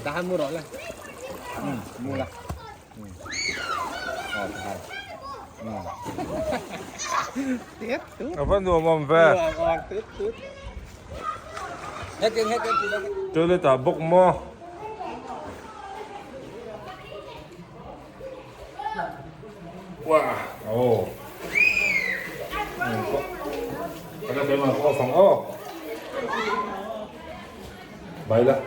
Tahan mu rawh le. Mu la. A va nuam awm ve. Toilet ah bawk maw. Wow. Ada memang off ang oh. Baiklah.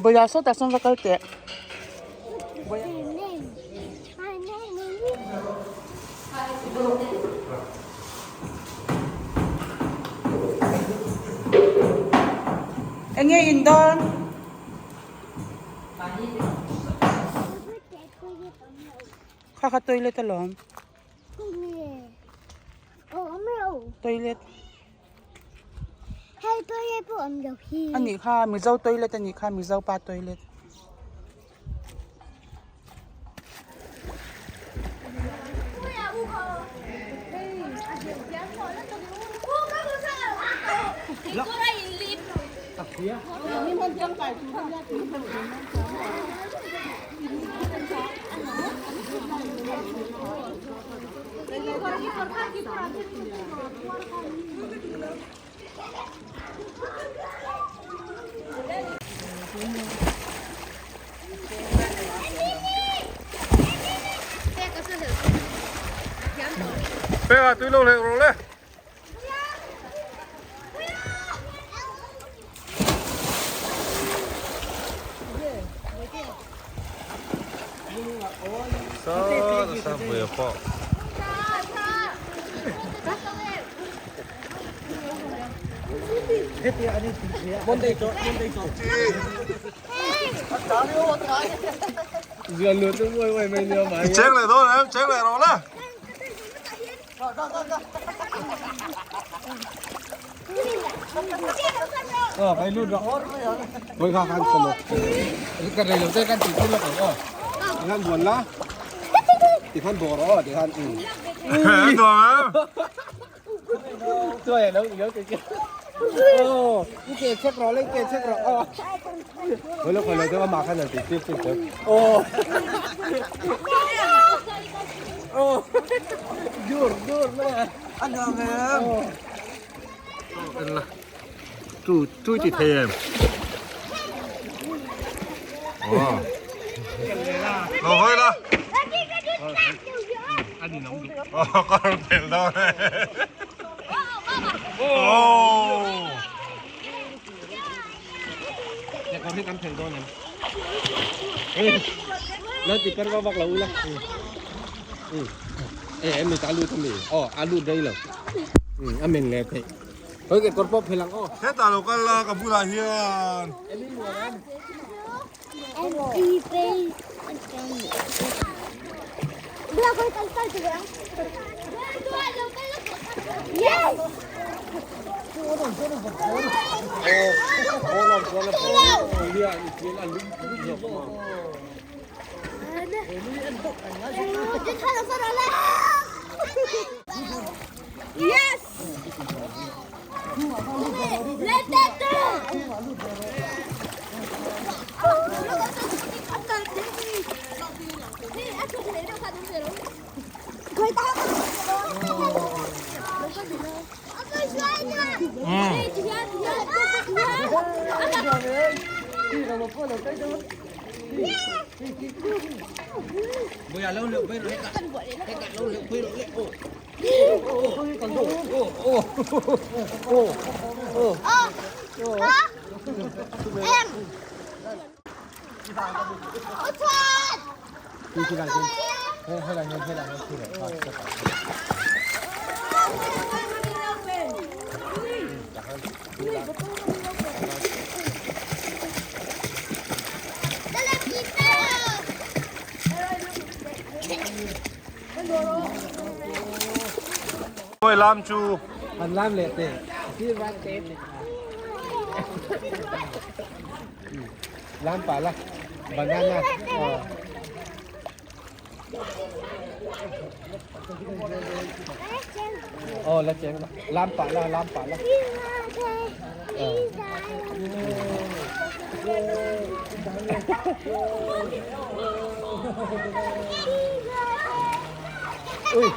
Bawlhhlawh sawtah sawn va kal teh. Enge in dawn? Kha kha toilet alawm. Toilet. Anih kha Mizo toilet anih kha Mizo pa toilet. Peka tui lo hleh rawh le. Sa sa bui pawh. Cheng leh dawn em, cheng leh rawh le. Tu tu ti thei em. Lo hawi la. Oh, ka rawn phelh dawn e. Oh. Hetah lo kal la ka bulah hian. Yes! Let that go! Oi lam chu. An lam leh teh. Lam pah la banana aw la cheng la lam pah la lam pah la ui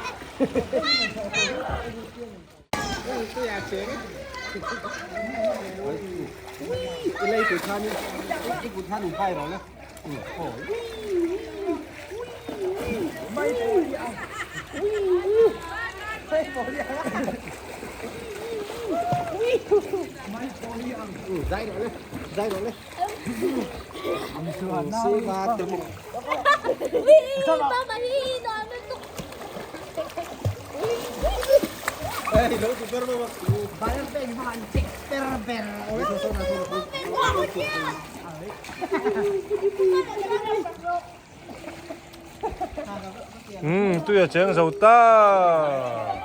Umm tui a cheng zo ta.